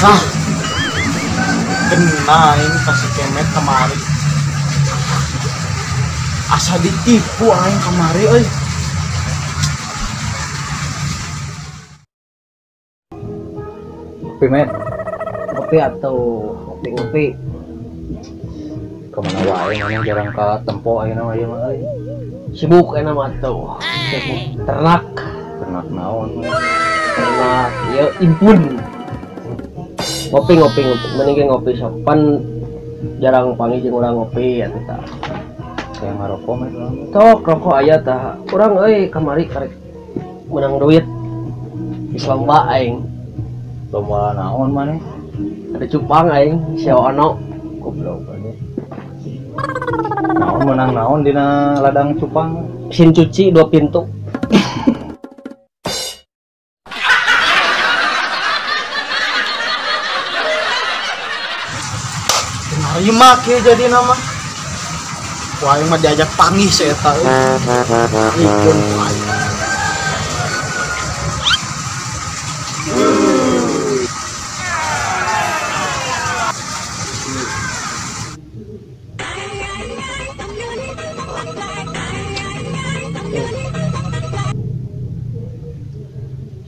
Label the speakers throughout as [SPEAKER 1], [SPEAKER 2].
[SPEAKER 1] Nah, kena ini kasih kemet kemari. Asa ditipu aing kemari euy.
[SPEAKER 2] Kopi met.
[SPEAKER 3] Kopi atau ngopi-ngopi.
[SPEAKER 2] Kemana wae mana jarang ka tempo ayeuna mah ieu mah euy.
[SPEAKER 3] Sibuk ayeuna mah atuh. Sibuk ternak.
[SPEAKER 2] Ternak naon?
[SPEAKER 3] Ternak ieu impun. Ngopi ngopi ngopi mending ge ngopi sok pan jarang panggil jeung urang ngopi atuh tah.
[SPEAKER 2] Kayak ngarokok mah urang.
[SPEAKER 3] Tok rokok aya tah. Urang euy kamari karek menang duit. Geus lomba aing.
[SPEAKER 2] Lomba naon maneh?
[SPEAKER 3] Ada cupang aing si Ono.
[SPEAKER 2] Goblok anjing. Naon menang naon dina ladang cupang?
[SPEAKER 3] Mesin cuci 2 pintu.
[SPEAKER 1] Nerima kieu jadi nama. Wah, aing mah diajak panggih si eta euy. Rikeun ku aing.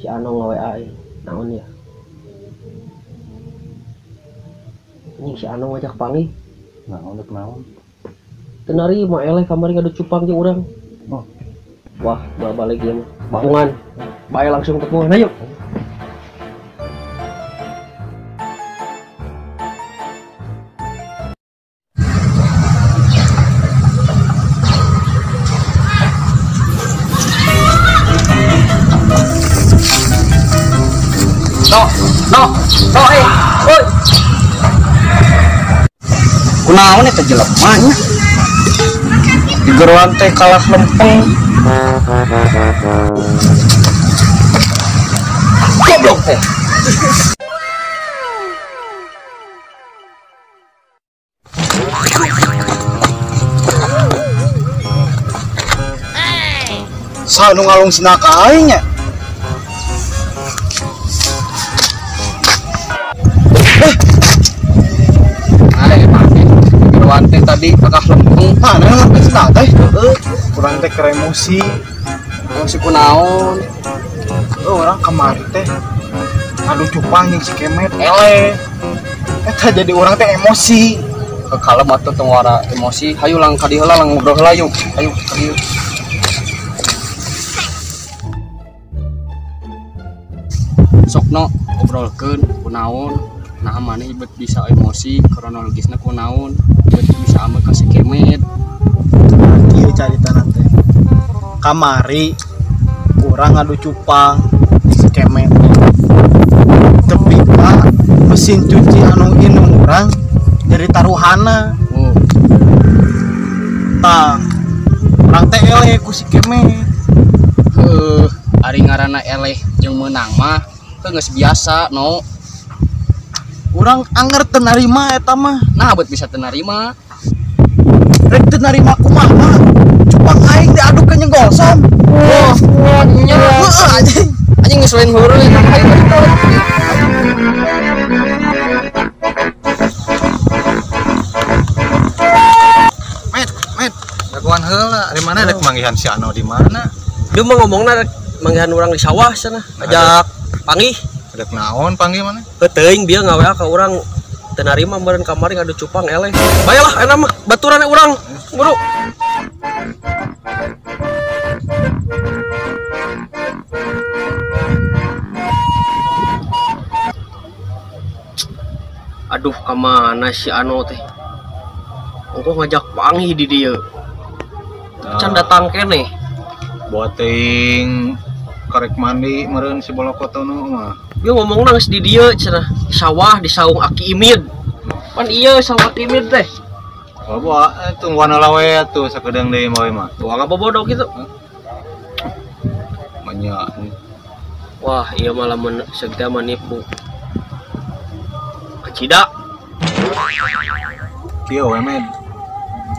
[SPEAKER 3] Si Ano nge-WA ya. Naon ya? Anjing si Ano ngajak panggih.
[SPEAKER 2] Naon dek naon?
[SPEAKER 3] Teu narima eleh kamari ngadu cupang jeung urang.
[SPEAKER 2] Oh.
[SPEAKER 3] Wah, bawa balik ieu mah. Bakungan. Bae langsung tepungan ayo.
[SPEAKER 1] No, no, no, eh, oi. Kunaon eta jelema nya? Digeroan teh kalah lempeng. Goblok teh. Saha nu ngalung sinaka aing nya? Teh tadi kakak lempeng mana ngerti sih teh kurang teh emosi emosi kunaon orang kemari teh aduh cupang yang si kemet eleh eta jadi orang teh emosi
[SPEAKER 4] kalem atuh tong wara emosi hayu lang ka dieu heula lang ngobrol heula yuk hayu ka dieu sokno obrolkeun kunaon nah maneh ibet bisa emosi kronologisna kunaon ibet bisa ambek ka si kemet
[SPEAKER 1] ieu caritana teh kamari urang ngadu cupang si kemet tepi ka mesin cuci anu inung urang jadi taruhana.
[SPEAKER 4] Oh.
[SPEAKER 1] Tah urang teh eleh ku si kemet
[SPEAKER 4] heuh ari ngaranna eleh jeung meunang mah teu geus biasa no.
[SPEAKER 1] Urang anger teu narima eta mah.
[SPEAKER 4] Nah, buat bisa teu narima.
[SPEAKER 1] Rek teu narima kumaha? Cupang aing diaduk ke nyenggolsom.
[SPEAKER 4] Wah, nya.
[SPEAKER 1] Heueuh anjing.
[SPEAKER 4] Anjing geus lain heureuy eta mah aing teh.
[SPEAKER 2] Met, met. Dagoan heula. Di mana rek manggihan si Ano di mana?
[SPEAKER 3] Dia mah ngomongna rek manggihan urang di sawah cenah. Ajak panggih.
[SPEAKER 2] Rek naon panggih mana?
[SPEAKER 3] Teuing bieu ngawa ka urang teu narima meureun kamari ngadu cupang eleh. Bae lah enak mah baturan urang. Buru. Aduh ka mana si Ano teh? Ongkoh ngajak panggih di dieu. Can datang keneh.
[SPEAKER 2] Buat teuing karek mandi meureun si bolokotono mah.
[SPEAKER 3] Dia ngomongna geus di dieu cenah, sawah di saung Aki Imid. Pan ieu sawah Aki Imid teh.
[SPEAKER 2] Oh, bawa tungguan heula we atuh sakedeung deui mah mah.
[SPEAKER 3] Wah, ngabobodo kitu.
[SPEAKER 2] Manya.
[SPEAKER 3] Wah, ieu mah lamun seugta mah nipu. Kacida.
[SPEAKER 2] Kieu we med.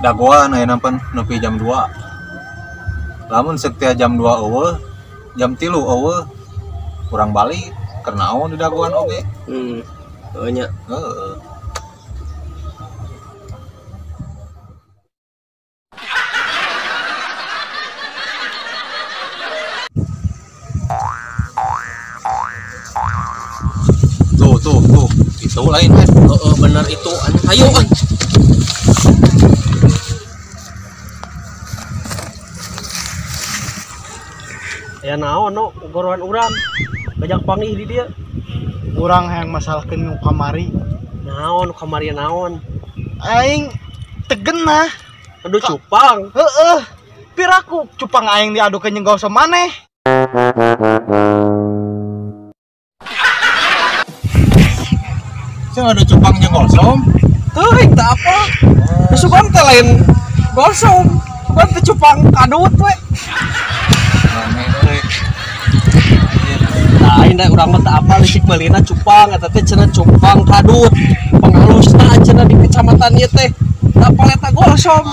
[SPEAKER 2] Dagoan ayeuna pan nepi jam 2. Lamun seugta jam 2 eueuh, jam 3 eueuh, kurang balik. Keur naon di dagoan oge.
[SPEAKER 3] Heeh nya.
[SPEAKER 2] Heeh. Tuh tuh tuh, itu lain kan.
[SPEAKER 3] Heeh, bener itu. Ayo ah. Ya naon no, gorohan urang. Gajak panggih di dia.
[SPEAKER 1] Urang hayang masalahkeun nu kamari.
[SPEAKER 3] Naon nu kamari naon?
[SPEAKER 1] Aing tegenah.
[SPEAKER 3] Aduh cupang.
[SPEAKER 1] Heeh. Piraku cupang aing diadukeun jeung gosok maneh.
[SPEAKER 2] Sing ada cupang jeung gosong?
[SPEAKER 4] Teuing teu apa. Sugan teh lain gosong. Sugan teh cupang kadut we.
[SPEAKER 3] Lain da urang mah teu apal licik meulina cupang eta teh cenah cupang kadut. Pangalusna cenah di kecamatan ieu teh. Teu apal eta gosong.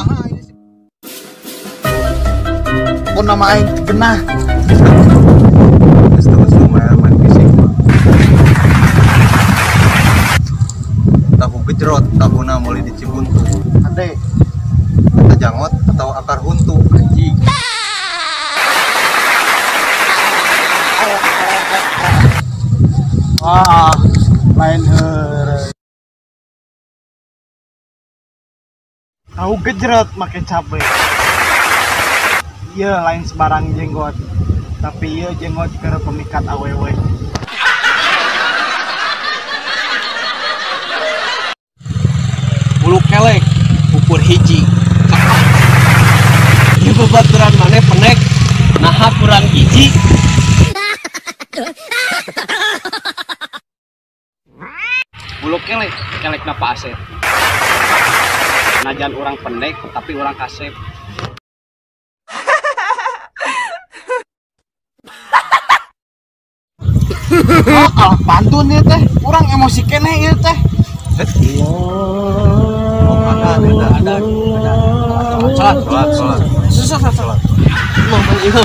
[SPEAKER 1] Pun nama aing genah.
[SPEAKER 2] Geus terus main fisik. Tahu gejrot, tahuna meuli di Cibuntu.
[SPEAKER 1] Ade.
[SPEAKER 2] Eta jangot atau akar huntu anjing.
[SPEAKER 1] Wah, lain heureuy. Tahu gejrot make cabe. Ieu lain sembarang jenggot, tapi ieu jenggot keur pemikat awewe.
[SPEAKER 4] Bulu kelek ukur hiji. Ieu babaturan maneh penek, naha kurang hiji. Bulu kelek, kelek na Pak Asep. Najan orang pendek, tapi orang kasep.
[SPEAKER 1] Oh, kalah pantun ieu teh. Urang emosi keneh ieu teh.
[SPEAKER 2] Oh, ada. Salat, salat. Susah, salat.
[SPEAKER 3] Mau ieu.